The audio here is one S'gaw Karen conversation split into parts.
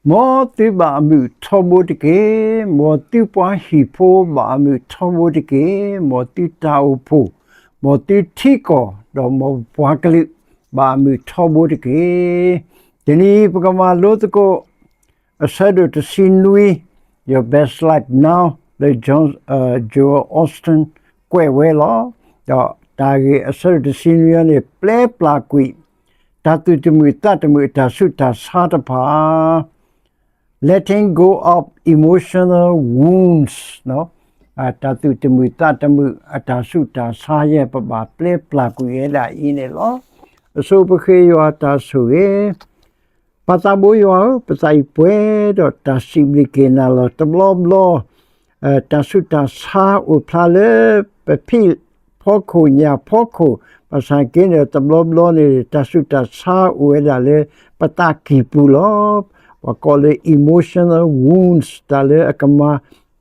မ်သုဘၣ်အမုာ်ထီဘိတက့ၢ်. မ်သုပှၤဟံၣ်ဖိဘၣ်အမုာ်ထီဘိတက့ၢ်. မ်သုတၢ်အိၣ်ဖှိၣ်, မ်သုထံကီၢ်, ဒီးမ်ပှၤကလုာ် ဘၣ်အမုာ်ထီဘိတက့ၢ်. တနံၤအံၤပကမၤလိသကိး အဆၢဒိၣ်တဆံနွံ, Your Best Life Now လၢ John, Joel Osteen ကွဲးဝဲလီၤ. ဒီးတၢ်ဂ့ၢ်အဆၢဒိၣ်တဆံနွံအံၤန့ၣ် ပျဲပျၢ်ကွံာ် တၢ်သူၣ်တမုာ်သးတမုာ်အတၢ်ဆူးတၢ်ဆါတဖၣ် Letting Go of Emotional Wounds တၢ်သူၣ်တမုာ်သးတမုာ်အတၢ်ဆူးတၢ်ဆါယဲၢ် ပဘၣ်ပျဲပျၢ်ကွံာ်ဝဲဒၣ်အံၤန့ၣ်လီၤ. အဆိပဃ့ယွၤတၢ်ဆိၣ်ဂ့ၤ ပၢ်သးဘိယွၤဧၢ, ပသးအံၤပှဲၤဒီးတၢ်စံးဘျုးက့ၤနၤလီၤ. တဘျီဘျီ တၢ်ဆူးတၢ်ဆါအိၣ်ဖျါလၢ ပဖံးဖီခိၣ်ညၣ်ဖီခိၣ်, ဘၣ်ဆၣ်က့န့ၣ် တဘျီဘျီန့ၣ် တၢ်ဆူးတၢ်ဆါအိၣ်ဝဲဒၣ်လၢ ပသးကံၢ်ပူၤလီၤ. ပှၤကိးလၢ emotional wounds တၢ်လၢအကမၤ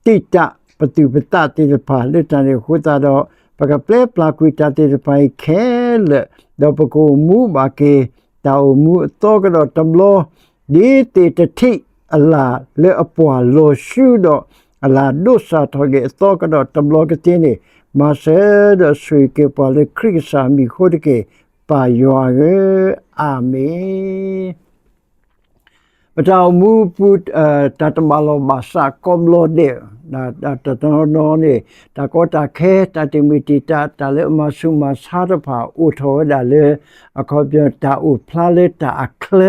တံာ်တာ်ပသူၣ်ပသးသ့ၣ်တဖၣ် လၢတၢ်န့ၣ်အဃိသတးဒီး ပကပျဲပျၢ်ကွံာ်တၢ်သ့ၣ်တဖၣ်အံၤခဲလၢာ်, ဒီးပကအိၣ်မူဘၣ်က့ၤ တၢ်အိၣ်မူအသီကဒီးတဘျီ ဒ်သ့ၣ်တထံးအလၣ်လၢအပှၢ်လီၤဆှုဒီး အလၣ်ဒိးစၢ်ထီၣ်က့ၤအသီကဒီးတဘျီကသ့န့ၣ်, မၤစၢၤဒီးဆိၣ်ဂ့ၤက့ၤပှၤလၢခရံာ်ကစၢ်မံၤအဃိတက့ၢ်, ပၢ်ယွၤဧၢ, အၤမ့ၣ်. ပတၢ်အိၣ်မူအပူၤ တၢ်တဘၣ်လီၢ်ဘၣ်စးကိးဘျီဒဲး, တနီၤနီၤန့ၣ် တၢ်ကီတၢ်ခဲ တၢ်တမုာ်တံာ်တာ် တၢ်လၢအမၤဆူးမၤဆါတဖၣ်အိၣ်ထီၣ်ဝဲဒၣ်လၢ အခီပညီတၢ်အိၣ်ဖျါလၢတၢ်အချၢ,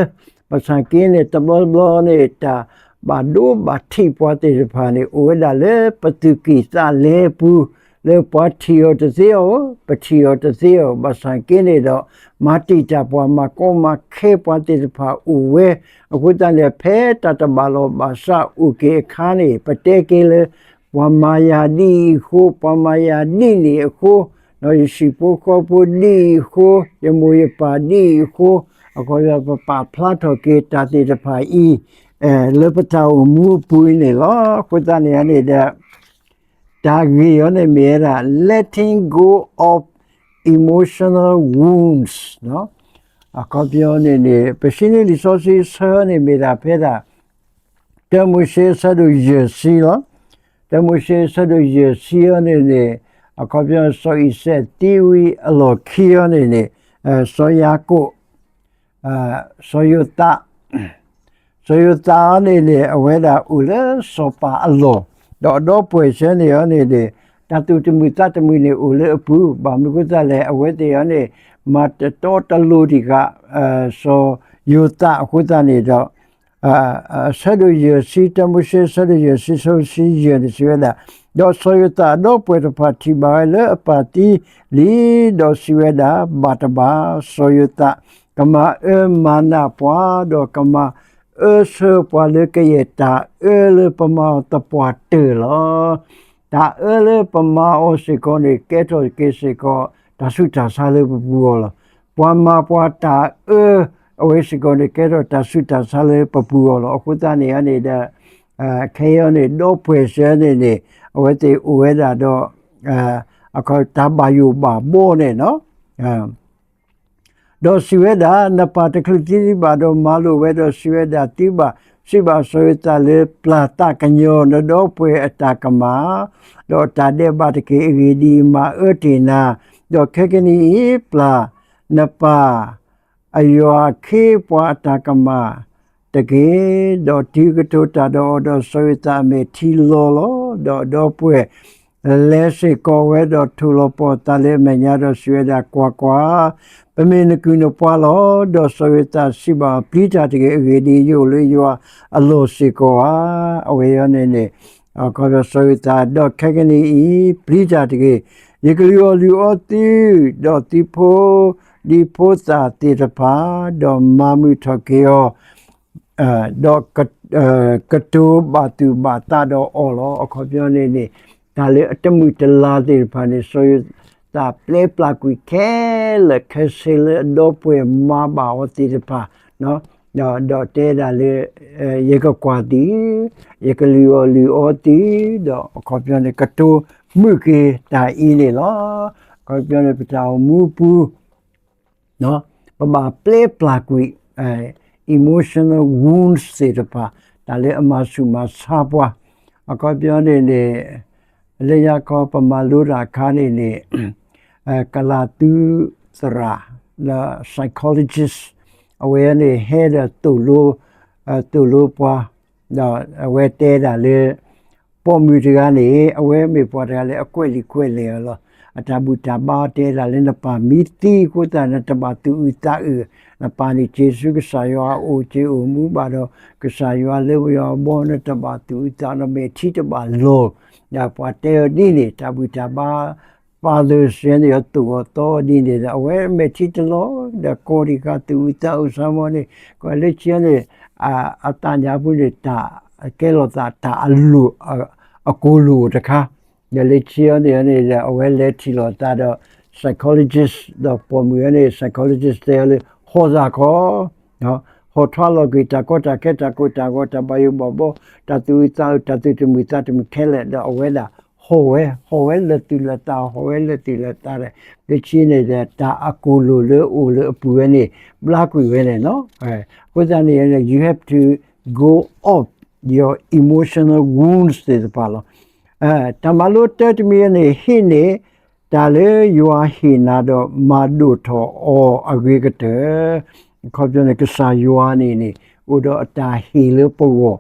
ဘၣ်ဆၣ်က့န့ၣ် တဘျီဘျီန့ၣ် တၢ်ဘၣ်ဒိဘၣ်ထံးပှၤသ့ၣ်တဖၣ်န့ၣ် အိၣ်ဝဲဒၣ်လၢ ပသူၣ်ကံၢ်သးလဲအပူၤ, လၢပှၤထံၣ်အီၤတသ့အီၤ, ပထံၣ်အီၤတသ့အီၤ, ဘၣ်ဆၣ်က့န့ၣ်ဒီး မၤတံာ်တာ်ပှၤ မၤကီမၤခဲပှၤသ့ၣ်တဖၣ်အိၣ်ဝဲ, အဃိသတးန့ၣ် ဖဲတၢ်တဘၣ်လီၢ်ဘၣ်စးအိၣ်က့ၤအခါန့ၣ် ပတဲက့ၤလၢ ပှၤမၤယၤဒ်အံၤအဃိ, ပှၤမၤယၤဒ်န့ၣ်အဃိ, ဒီးယဟံၣ်ဖိဃီဖိဒ်အံၤအဃိ, ယမိၢ်ယပၢ်ဒ်အံၤအဃိ, အခီပညီပပာ်ဖျါထီၣ်က့ၤတၢ်သ့ၣ်တဖၣ်အံၤ လၢပတၢ်အိၣ်မူအပူၤအံၤန့ၣ်လီၤ. အဃိသတးန့ၣ်န့ၣ်ဒီး တၢ်ဂ့ၢ်အံၤန့ၣ်မ့ၢ်ဝဲဒၣ် letting go of emotional wounds အခီပညီန့ၣ်န့ၣ် ပဆံနွံလံာ်စီဆှံအဆၢန့ၣ် မ့ၢ်ဒၣ်ဖဲဒၣ် တၢမိၤၡ့အဆၢဒိၣ်ယဲၢ်ဆံလီၤ. တၢမိၤၡ့အဆၢဒိၣ်ယဲၢ်ဆံအံၤန့ၣ်န့ၣ် အခီပညီ စီၤအံၤစဲးသံဝံၤအလီၢ်ခံအံၤန့ၣ်န့ၣ် စီၤယၤကိာ် စီၤယိၤသး စီၤယိၤသးအံၤန့ၣ်န့ၣ် အဝဲဒၣ်အိၣ်လၢစီၤပၤအလီၢ်, ဒီးအဒီပုၢ်ဝဲၢ်စ့ၢ်န့ၣ်အံၤန့ၣ်န့ၣ် တၢ်သူၣ်တမုာ်သးတမုာ်န့ၣ်အိၣ်လၢအပူၤ, ဘၣ်မနုၤအဃိသတးလဲၣ် အဝဲသ့ၣ်အံၤန့ၣ် မၤတတီတလိၤတံၢ်ဃာ် စီၤယိၤသးအဃိသတးန့ၣ်ဒီး အဆၢဒိၣ်ယဲၢ်ဆံ တၢမိၤၡ့အဆၢဒိၣ်ယဲၢ်ဆံ အဆၢဖိတဆံယဲၢ်န့ၣ် စံးဝဲဒၣ်, ဒီးစီၤယိၤသးအဒီပုၢ်ဝဲၢ်တဖၣ်ထံၣ်ဘၣ်ဝဲလၢအပၢ်သံလံ, ဒီးစံးဝဲဒၣ်, ဘၣ်တဘၣ်, စီၤယိၤသး ကမၤအၢမၤနးပှၤ, ဒီးကမၤအၢဆၢပှၤလၢကယဲၢ်တၢ်အၢလၢပမၤအီၤသပှၢ်တၢၢ်လီၤ. တၢ်အၢလၢပမၤအီၤစ့ၢ်ကီးန့ၣ် ကဲထီၣ်က့ၤစ့ၢ်ကီး တၢ်ဆူးတၢ်ဆါလၢပပူၤအီၤလီၤ. ပှၤမၤပှၤတၢ်အၢ အဝဲစ့ၢ်ကီးန့ၣ် ကဲထီၣ်တၢ်ဆူးတၢ်ဆါလၢပပူၤအီၤလီၤ. အဃိသတးန့ၣ်န့ၣ်ဒီး ခဲအံၤန့ၣ် ဒီပုၢ်ဝဲၢ်စ့ၢ်န့ၣ်န့ၣ် အဝဲသ့ၣ်အိၣ်ဝဲဒၣ်ဒီး တၢ်ဘၣ်ယိၣ်ဘၣ်ဘီန့ၣ် ဒီးစံးဝဲဒၣ်, နပၢ်တချုးသုဒံးဘၣ်ဒီးမၤလိာ်ဝဲဒီးစံးဝဲဒၣ်, သုဘၣ်စံးဘၣ်စီၤယိၤသးလၢ ပျၢ်သးကညီၤနဒီပုၢ်ဝဲၢ်အတၢ်ကမၣ်, ဒီးတၢ်ဒဲးဘးတက့ၢ်. အဂ့ၢ်ဒ်အံၤ, မၤအၢတ့ၢ်နၤ, ဒီးခဲကနံၣ်အံၤ ပျၢ်နပၢ် အယွၤအခ့အပှၤအတၢ်ကမၣ်တက့ၢ်. ဒီးတုၤကတိၤတၢ်ဒီးအီၤ, ဒီးစီၤယိၤသးအမဲာ်ထံလီၤလီၤ. ဒီးအဒီပုၢ်ဝဲၢ်လဲၤစ့ၢ်ကီးဝဲ, ဒီးထိၣ်လီၤပှီၢ်သးလၢအမဲာ်ညါ, ဒီးစံးဝဲဒၣ်, ကွၢ်ကွၢ်, ပမ့ၢ်နကုၢ်နပှၤလီၤ. ဒီးစီၤယိၤသးစံးဘၣ်အီၤ, ပျံၤတၢ်တဂ့ၤ. အဂ့ၢ်ဒ်အံၤ, ယအိၣ်လၢယွၤအလီၢ်စ့ၢ်ကီးဧါ. အဝဲအံၤန့ၣ်န့ၣ် စီၤယိၤသး, ဒီးခဲကနံၣ်အံၤ ပျံၤတၢ်တဂ့ၤ. ယကလုၢ်အီၣ်လုၢ်အီသု, ဒီးသုဖိဒံဖိသၣ်သ့ၣ်တဖၣ်, ဒီးမၤမုာ်ထီၣ်က့ၤအီၤ, ဒီးကတိၤဘၣ်သူၣ်ဘၣ်သးဒီးအီၤလီၤ. အခီပညီန့ၣ်န့ၣ် တၢ်လၢအတမုာ်တလၤသ့ၣ်တဖၣ်န့ၣ် စီၤယိၤသးပျဲပျၢ်ကွံာ်ခဲလၢာ်ခဲဆ့ လၢအဒီပုၢ်ဝဲၢ်မၤဘၣ်အီၤသ့ၣ်တဖၣ်, ဒီးတဲဒၣ်လၢ ယကကွၢ်သု, ယကလုၢ်အီၣ်လုၢ်အီသု, ဒီးအခီပညီန့ၣ် ကတိၤမုာ်က့ၤတၢ်အံၤန့ၣ်လီၤ. အခီပညီန့ၣ် ပတၢ်အိၣ်မူအပူၤ ပဘၣ်ပျဲပျၢ်ကွံာ် emotional wounds emotional wounds သ့ၣ်တဖၣ်, တၢ်လၢအမၤဆူၣ်မၤဆါပှၤ, အခီပညီန့ၣ်န့ၣ် လၢညါခီပမၤလိတၢ်အခါန့ၣ်န့ၣ် ကလၤသူသရၣ် လၢ psychologist အဝဲန့ၣ်ဟဲဒီးသိၣ်လိ သိၣ်လိပှၤ ဒီးအဝဲတဲဒၣ်လၢ ပိာ်မုၣ်တဂၤန့ၣ် အဝဲမ့ၢ်ပှၤတဂၤလၢအကွဲးလံာ်ကွဲးလဲၢ်အီၤလီၤ. အတၢ်ဘူၣ်တၢ်ဘါတဲဒၣ်လၢနပၢ်မံသံအဃိသတး နတဘၣ်သူၣ်အုးသးအုး, နပၢ်န့ၣ်စ့ၢ်ကီးကစၢ်ယွၤအအိၣ်စ့ၢ်အိၣ်မူဘၣ်ဒီး ကစၢ်ယွၤလၢပယီၤအဘီ နတဘၣ်သူၣ်အုးသးအုး နမဲာ်ထံတဘၣ်လီၤ. ဒီးပှၤတဲအီၤဒ်န့ၣ် တၢ်ဘူၣ်တၢ်ဘါ fathers န့ၣ်အသိၣ်အီၤသီအီၤဒ်န့ၣ်ဒီး အဝဲမဲာ်ထံတလီၤ ဒီးကိးဒံးဃာ်သူၣ်အုးသးအုးစ့ၢ်မီၤန့ၣ် ကွၢ်လၢခံန့ၣ် အသးညါပူၤန့ၣ် တၢ်ကဲလိာ်သးတၢ်အလိၣ် အကိၢ်လိၣ်တခါ, ဒီးလၢခံန့ၣ်န့ၣ်ဒီး အဝဲလဲၤထံၣ်လိာ်သးဒီး psychologist ဒီးပိာ်မုၣ်န့ၣ် psychologist တဲအီၤလၢ ဟီၣ်သးခီ ဟီၣ်ထွါလီၤကွံာ်တၢ်ကီတၢ်ခဲ တၢ်ကိၢ်တၢ်ဂီၤ တၢ်ဘၣ်ယိၣ်ဘၣ်ဘီ တၢ်သူၣ်အုးသးအုး တၢ်သူၣ်တမုာ်သးတမုာ်ခဲလၢာ် ဒီးအဝဲဒၣ်ဟီၣ်ဝဲ ဟီၣ်ဝဲလၢာ်သူၣ်လၢာ်သး ဟီၣ်ဝဲလၢာ်သူၣ်လၢာ်သးဒီး လၢခံန့ၣ်ဒီး တၢ်အကိၢ်လိၣ်လၢအအိၣ်လၢအပူၤဝဲန့ၣ် ဘျါကွံာ်ဝဲန့ၣ်လီၤ. အဃိသတးန့ၣ် you have to go off your emotional wounds သ့ၣ်တဖၣ်လီၤ. တၢ်မၤလိတၢတမံၤန့ၣ် ဟံးန့ၢ်တၢ်လၢယွၤဟ့ၣ်နၤဒီးမၤဒိၣ်ထီၣ်အီၤအဂ့ၤကတၢၢ်, အခီပညီန့ၣ် ကစၢ်ယွၤန့ၣ်န့ၣ် အိၣ်ဒီးအတၢ်ဟ့ၣ်လၢပဂီၢ်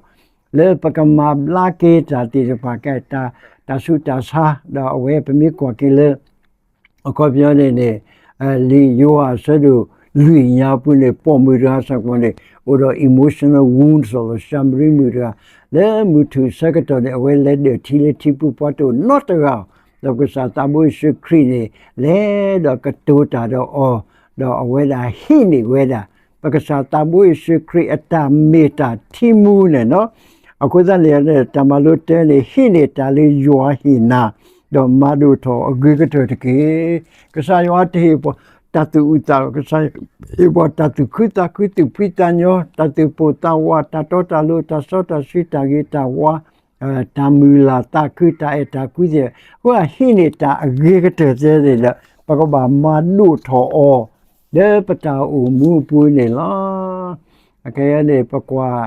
လၢပကမၤဘျါက့ၤတၢ်သ့ၣ်တဖၣ် ကဲတၢ်ဆူးတၢ်ဆါ ဒီးအဝဲပမ့ၢ်ကွၢ်က့ၤလၢ အခီပညီန့ၣ်န့ၣ် လံာ်ယိၤဟၣ်အဆၢဒိၣ်လွံၢ်ညါပူၤန့ၣ် ပိာ်မုၣ်တဂၤစ့ၢ်ကီးန့ၣ် အိၣ်ဒီး emotional wounds လီၤ. ၡၤမရံမုၣ်တဂၤ လၢမုၢ်ထူၣ်ဆၢကတီၢ်န့ၣ် အဝဲလဲၤဒၢၣ်ထံလၢထံပူၤ ပှၤတအိၣ်နီတဂၤ, ဒီးကစၢ်သးဘိယ့ၣ်ၡူးခရံာ်န့ၣ် လဲၤဒီးကတိၤတၢ်ဒီးအီၤ, ဒီးအဝဲဒၣ်ဟံးန့ၢ်ဝဲဒၣ် ပကစၢ်သးဘိယ့ၣ်ၡူးခရံာ်အတၢ်မ့ၢ်တၢ်ထံမူန့ၣ်လီၤ. အဃိသတးန့ၣ် တၢ်မၤလိတၢန့ၣ် ဟံးန့ၢ်တၢ်လၢယွၤဟ့ၣ်နၤ ဒီးမၤဒိၣ်ထီၣ်အဂ့ၤကတၢၢ်တက့ၢ်. ကစၢ်ယွၤတဟ့ၣ်ပှၤတၢ်သူၣ်အုးသးအုး, ကစၢ်ယွၤဟ့ၣ်ပှၤတၢ်သူၣ်ခုသးခု သူၣ်ဖှံသးညီ, တၢ်သူၣ်ပိၢ်သးဝး, တၢ်တီတၢ်လိၤ, တၢ်စီတၢ်ဆှံ, တၢ်ဂ့ၤတၢ်ဝါ, တၢ်မုၢ်လၢ်သးခု, တၢ်အဲၣ်တၢ်ကွံသ့ၣ်, အဃိဟံးန့ၢ်တၢ်အဂ့ၤကတၢၢ်သ့န့ၣ်ဒီး ပကဘၣ်မၤဒိၣ်ထီၣ်အီၤ လၢပတၢ်အိၣ်မူအပူၤန့ၣ်လီၤ. အခဲအံၤန့ၣ် ပကွၢ်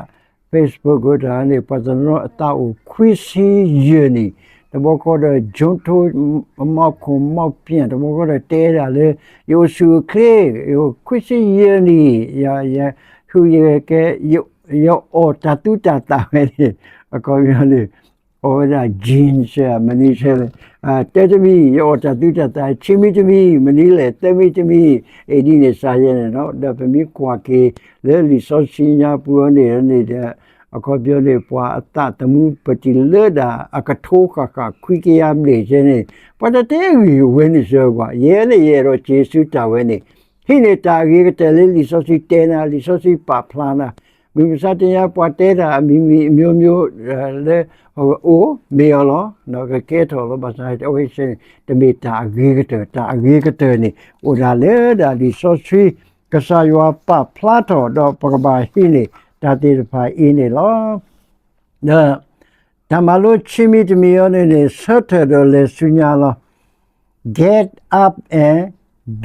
Facebook တဂၤန့ၣ် ပှၤတနီၤအသးအိၣ်ခွံဆံယဲၢ်နံၣ်, တဘျီဃီဒီး ကၠိထိ မီၢ်ခိၣ်မီၢ်ပၠၣ် တဘျီဃီဒီးတဲဒၣ်လၢ ယအိၣ်ဆူၣ်အိၣ်ချ့ ခွံဆံယဲၢ်နံၣ် ယ ယ ဟူးယကဲ ယအီၣ်တၢ်သူတၢ်သၣ်ဝဲန့ၣ် အခီပညီန့ၣ် အီၣ်ဝဲဒၣ် jeans မနုၤလဲၣ်, တၢတမံၤ ယအီၣ်တၢ်သူတၢ်သၣ်, ခံမံၤတမံၤ မနုၤလဲၣ်, သၢမံၤတမံၤ အံၤဒ်န့ၣ်စ့ၢ်ကီးန့ၣ်လီၤ. ဒီးပမ့ၢ်ကွၢ်က့ၤလၢလံာ်စီဆှံညါပူၤန့ၣ်န့ၣ်ဒီး အခီပညီန့ၣ် ပှၤအသးသမူပတုာ်လၢဒၣ်အကထိဃၣ်ဃၣ်ခွံကယၤဘျဲၣ်ကဲန့ၣ် ပှၤတတဲဂ့ၢ်ဝဲန့ၣ်စ့ၢ်ကီး ယဲန့ၣ်ယအဲၣ်ဒိးက့ၤဆူတၢ်ဝဲန့ၣ် ဟံးန့ၢ်တၢ်အဂ့ၤကတၢၢ်လၢလံာ်စီဆှံတဲနၤ လံာ်စီဆှံပာ်ဖျါနၤ, မုၢ်မဆါတနံၤညါ ပှၤတဲတၢ်အမံၤမံၤအမျိုးမျိုး လၢ အိၣ်မ့ၢ်အီၤလီၤ, ကကဲထီၣ်လီၤ. ဘၣ်ဆၣ်အဝဲသ့ၣ်န့ၣ် တမ့ၢ်တၢ်အဂ့ၤကတၢၢ်, တၢ်အဂ့ၤကတၢၢ်န့ၣ် အိၣ်ဒၣ်လၢဒၣ်လံာ်စီဆှံ ကစၢ်ယွၤပာ်ဖျါထီၣ် ဒီးပကဘၣ်ဟံးန့ၢ်တၢ်သ့ၣ်တဖၣ်အံၤန့ၣ်လီၤ. ဒီးတၢ်မၤလိခံမံၤတမံၤအံၤန့ၣ်န့ၣ် ဆၢထၢၣ်ဒီးလဲၤဆူညါလီၤ. Get up and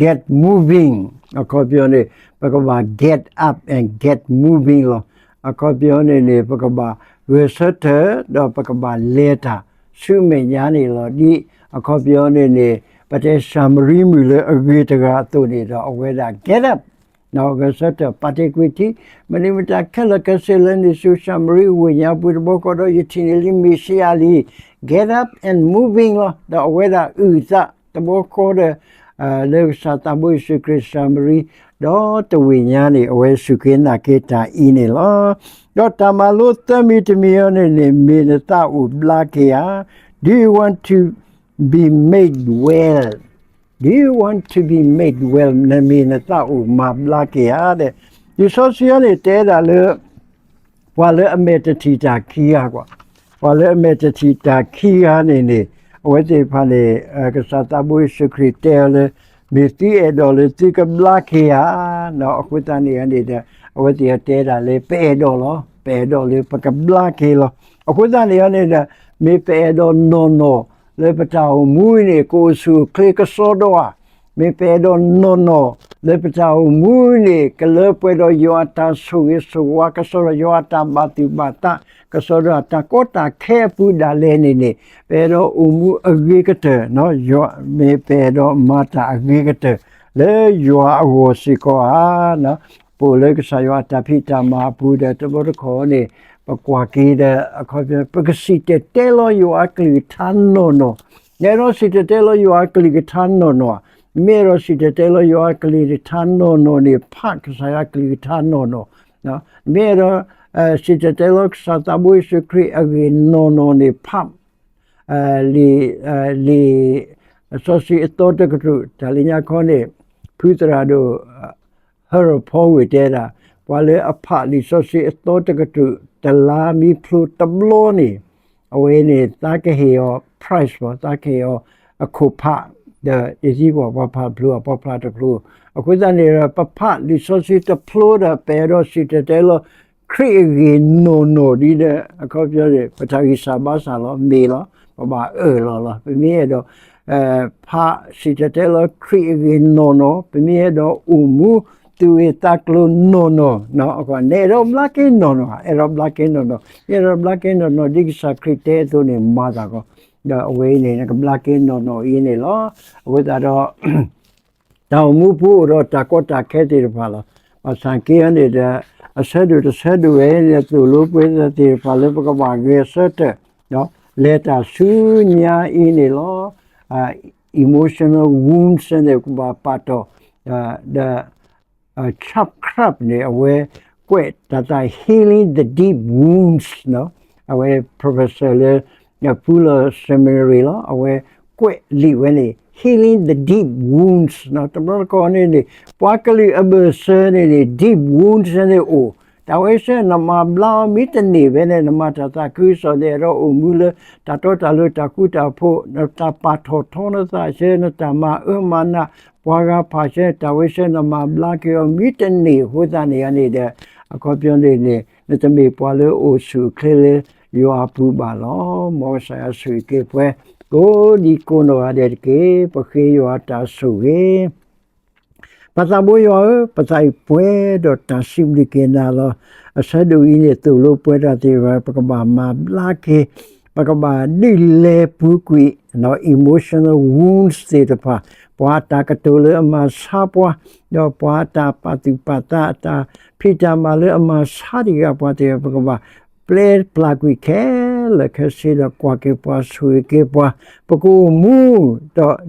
get moving အခီပညီန့ၣ် ပကဘၣ် get up and get moving လီၤ. အခီပညီန့ၣ်န့ၣ် ပကဘၣ်ဂဲၤဆၢထၢၣ် ဒီးပကဘၣ်လဲၤတၢ်ဆူမဲာ်ညါန့ၣ်လီၤ. ဒ်အခီပညီန့ၣ်န့ၣ် ပတဲၡၤမရံမုၣ်လၢအဂ့ၤတဂၤအသိးန့ၣ်ဒီး အဝဲဒၣ် get up ဂဲၤဆၢထၢၣ် ပာ်တ့ၢ်ကွံာ်ထံ, မနုၤမတၤခဲလၢာ်ခဲဆ့လၢန့ၣ်ဆူၣ် ၡၤမရံဝ့ၢ်ညါပူၤ တဘျီဃီဒီး ယထံၣ်န့ၢ်လံမ့ၣ်ၡံအၤလံ, get up and moving လီၤ. ဒီးအဝဲဒၣ်အုၣ်သး တဘျီဃီဒီး လၢကစၢ်သးဘိယ့ၣ်ၡူးခရံာ် ၡၤမရံ ဒီးတဝ့ၢ်ညါန့ၣ် အဝဲစူၢ်က့ၤနာ်က့ၤတၢ်အံၤန့ၣ်လီၤ. ဒီးတၢ်မၤလိသၢမံၤတမံၤအံၤန့ၣ်န့ၣ် မ့ၢ်နသးအိၣ်ဘျါက့ၤဧါ. Do you want to be made well? Do you want to be made well? နမ့ၢ်နသးအိၣ်မၤဘျါက့ၤဧါဒီး လံာ်စီဆှံအံၤန့ၣ် တဲဒၣ်လၢ ပှၤလၢအမဲာ်တထံၣ်တၢ်ခံဂၤကွၢ်, ပှၤလၢအမဲာ်တထံၣ်တၢ်ခံဂၤန့ၣ်န့ၣ် အဝဲသ့ၣ်တဖၣ်န့ၣ် ကစၢ်သးဘိယ့ၣ်ၡူးခရံာ်တဲအီၤလၢ မ့ၢ်သုအဲၣ်ဒိးလၢသုကဘျါက့ၤဧါ. အဃိသတးန့ၣ်န့ၣ်ဒီး အဝဲသ့ၣ်တဲဒၣ်လၢ ပအဲၣ်ဒိးလီၤ, ပအဲၣ်ဒိးလၢပကဘျါက့ၤလီၤ. အဃိသတးန့ၣ်န့ၣ်ဒီး မ့ၢ်ပအဲၣ်ဒိးနီၢ်နီၢ်လၢပတၢ်အိၣ်မူန့ၣ် ကအိၣ်ဆူၣ်အိၣ်ချ့ကစီဒီဧါ, မ့ၢ်ပအဲၣ်ဒိးနီၢ်နီၢ်လၢပတၢ်အိၣ်မူန့ၣ် ကလၢပှဲၤဒီးယွၤအတၢ်ဆိၣ်ဂ့ၤဆိၣ်ဝါ, ကဆှီဒီးယွၤအတၢ်ဘၣ်သူၣ်ဘၣ်သး, ကဆှီဒီးအတၢ်ကီတၢ်ခဲအပူၤဒၣ်လဲာ်န့ၣ်န့ၣ်, ပအဲၣ်ဒိးအိၣ်မူအဂ့ၤကတၢၢ်, မ့ၢ်ပအဲၣ်ဒိးမၤတၢ်အဂ့ၤကတၢၢ် လၢယွၤအဂီၢ်စ့ၢ်ကီးဧါ. ပအိၣ်လၢကစၢ်ယွၤအတၢ်ဖံးတၢ်မၤအပူၤဒီး တဘျီတခီၣ်န့ၣ် ပကွၢ်က့ၤဒီး အခီပညီ ပကစံၣ်တဲၤတဲလီၤယွၤအကလုၢ်ကထါနီၢ်နီၢ်, နအဲၣ်ဒိးစံၣ်တဲၤတဲလီၤယွၤအကလုၢ်ကထါနီၢ်နီၢ်ဧါ. မ့ၢ်အဲၣ်ဒိးစံၣ်တဲၤတဲလီၤယွၤအကလုၢ်ကထါနီၢ်နီၢ်န့ၣ် ဖးကစၢ်ယွၤအကလုၢ်ကထါနီၢ်နီၢ်, မ့ၢ်အဲၣ်ဒိး စံၣ်တဲၤတဲလီၤကစၢ်သးဘိယ့ၣ်ၡူးခရံာ်အဂ့ၢ်နီၢ်နီၢ်န့ၣ် ဖး လံာ် လံာ်စီဆှံအသီတကတြူၢ်, တၢ်လၢညါခီန့ၣ် ဖုသရၣ်ဒိၣ် ဟၢရၢၣ်ဖီဝ့ၢ်တဲဒၣ်, ပှၤလၢအဖးလံာ်စီဆှံအသီတကတြူၢ် တလါမ့ၢ်ဖျိတဘျီန့ၣ်, အဝဲန့ၣ် သးကဟ့ၣ်အီၤ prize ဘၣ်, သးကဟ့ၣ်အီၤအခိၣ်ဖး, ဒီးယသံကွၢ်ပှၤဖးတဖျိ ပှၤဖးတဖျိ, အဃိသတးန့ၣ်ဒီး ပဖးလံာ်စီဆှံတဖျိဒီး ပအဲၣ်ဒိးစံၣ်တဲၤတဲလီၤ ခရံာ်အဂ့ၢ်နီၢ်နီၢ်ဒ်ဒီး အခီပညီန့ၣ် ပတၢ်ဂံၢ်စၢ်ဘါစၢ်လီၤ, မ့ၢ်လီၤ, ပဘၣ်အၢၣ်လီၤလီၤ. ပမ့ၢ်အဲၣ်ဒိး ဖးစံၣ်တဲၤတဲလီၤခရံာ်အဂ့ၢ်နီၢ်နီၢ်, ပမ့ၢ်အဲၣ်ဒိးအိၣ်မူသူၣ်ဂ့ၤသးကျိၤနီၢ်နီၢ်, နအဲၣ်ဒိးဘျါက့ၤနီၢ်နီၢ်, အဲၣ်ဒိးဘျါက့ၤနီၢ်နီၢ်, အဲၣ်ဒိးဘျါက့ၤနီၢ်နီၢ် ဒ်ကစၢ်ခရံာ်တဲအသိးန့ၣ် မၤသးကီး, ဒီးအဝဲအံၤန့ၣ် နကဘျါက့ၤနီၢ်နီၢ်အံၤန့ၣ်လီၤ. အဃိသတးဒီး တၢ်အိၣ်မူပူၤအိၣ်ဒီးတၢ်ကီတၢ်ခဲသ့ၣ်တဖၣ်လီၤ. ဘၣ်ဆၣ်က့န့ၣ်ဒီး အဆၢဒိၣ်တဆၢဒိၣ်ဝဲန့ၣ် သိၣ်လိပှဲၤသ့ၣ်တဖၣ်လၢပကဘၣ်ဂဲၤဆၢထၢၣ်, လဲၤတၢ်ဆူညါအံၤန့ၣ်လီၤ. emotional wounds န့ၣ် ကဘၣ်ပာ်တီၢ်, ဒီး Chubb Craft န့ၣ် အဝဲကွဲးတၢ်သး healing the deep wounds အဝဲ professor လၢ Fuller Seminary လီၤ. အဝဲကွဲးလံာ်ဝဲန့ၣ် healing the deep wounds တဘျီတခီၣ်န့ၣ်န့ၣ် ပှၤကလုာ်အဘၢၣ်စၢၤန့ၣ်န့ၣ် deep wounds န့ၣ်အိၣ်, တၢ်ဝဲဆၢနမၤဘျါအီၤမ့ၢ်တန့ၢ်ဖဲန့ၣ် နမၤတၢ်သးခုကစီၣ် နအဲၣ်ဒိးအိၣ်မူလၢ တၢ်တီတၢ်လိၤ တၢ်ဃူတၢ်ဖိး, နတၢ်ပာ်ထီၣ်ထီနသးဆၢ နတၢ်မၤအၢမၤနး ပှၤဂၤဖးဆၢ တၢ်ဝဲဆၢနမၤဘျါက့ၤအီၤမ့ၢ်တန့ၢ်အဃိသတးန့ၣ်န့ၣ်ဒီး အခီပညီန့ၣ်န့ၣ် နတမ့ၢ်ပှၤလၢအိၣ်ဆူၣ်အိၣ်ချ့လၢယွၤအပူၤဘၣ်လီၤ. မ်ကစၢ်ယွၤဆိၣ်ဂ့ၤက့ၤပှၤ ကိးဒံကိးနီၢ်ဂၤဒဲးတက့ၢ်. ပဃ့ယွၤတၢ်ဆိၣ်ဂ့ၤ ပသးဘိယွၤဧၢ, ပသးအံၤပှဲၤဒီးတၢ်စံးဘျုးက့ၤနၤလီၤ. အဆၢဒိၣ်အံၤန့ၣ် သိၣ်လိပှဲၤတၢ်သ့ၣ်တဖၣ် ပကဘၣ်မၤဘျါက့ၤ, ပကဘၣ်ဒုးလဲၤပူၤကွံာ် emotional wounds သ့ၣ်တဖၣ်, ပှၤအတၢ်ကတိၤလၢအမၤဆါပှၤ, ဒီးပှၤအတၢ်ပာ်သူၣ်ပာ်သး အတၢ်ဖံးတၢ်မၤလၢအမၤဆါတဂၤပှၤသ့ၣ်တဖၣ် ပကဘၣ် ပျဲပျၢ်ကွံာ်ခဲလၢာ်ခဲဆ့ဒီးကွၢ်က့ၤပှၤဆိၣ်ဂ့ၤက့ၤပှၤ, ပကအိၣ်မူ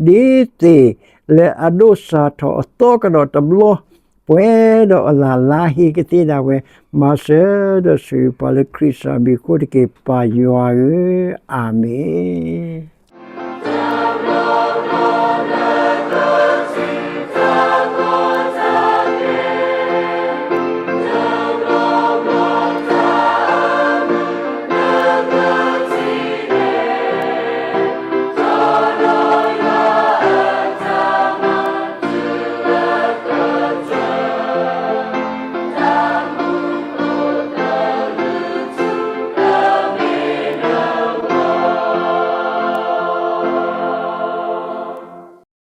ဒီးဒ်သ့ၣ်လၢအဒိးစၢ်ထီၣ်အသီကဒီးတဘျီ, ပှဲၤဒီးအလၢ်လါဟ့ကသ့ဒၣ်ဝဲ, မၤစၢၤဒီးဆိၣ်ဂ့ၤပှၤလၢခရံာ်စၢ်မံၤအဃိတက့ၢ် ပၢ်ယွၤဧၢ, အၤမ့ၣ်.